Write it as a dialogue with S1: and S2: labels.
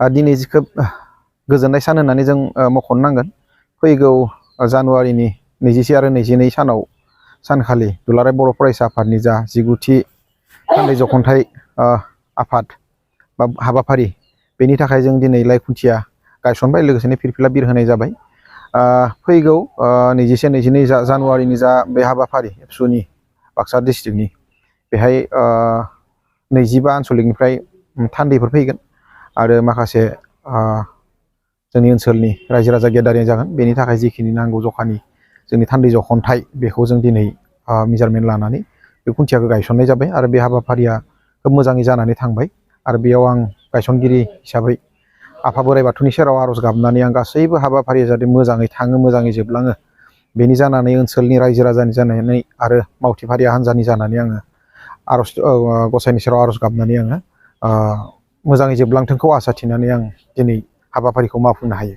S1: दिनै खोब गोजोननाय सान होननानै जों मख'नो नांगोन। फैगौ जानुवारिनि 21 आरो 22 सानखालि दुलाराय बर' फरायसा आफादनि जा 19थि थान्दै जख'न्थाइ आफाद बा हाबाफारि, बेनि थाखाय जों दिनै लाइ खुन्थिया गायसनबाय, लोगोसेनो फिरफिला बिर होनाय जाबाय। फैगौ 21-22 जानुवारिनि जा बे हाबाफारि एबसुनि बाक्सा डिस्ट्रिक्टनि, बेहाय 25 आनसलिकनिफ्राय थान्दैफोर फैगोन आरो माखासे जोंनि ओनसोलनि रायजो राजा गेदारिं जागोन। बेनि थाखाय जिखिनि नांगौ जखानि जोंनि थान्दै जख'न्थाइ, बेखौ जों दिनै मेजारमेन्ट लानानै बे खुन्थियाखौ गायसननाय जाबाय आरो बे हाबाफारिया खोब मोजाङै जानानै थांबाय। आरो बेयाव आं गायसनगिरि हिसाबै आफा बोराइ बाथौनि सेराव आर'ज गाबनानै आं गासैबो हाबाफारिया जाहाथे मोजाङै थाङो, मोजाङै जोबलाङो, बेनि जानानै ओनसोलनि रायजो राजानि जानानै आरो मावथिफारिया हान्जानि जानानै आङो गसाइनि सेराव आर'ज गाबनानै आङो मोजाङै जोबलांथोंखौ आसा थिनानै आं दिनै हाबाफारिखौ मावफुंनो हायो।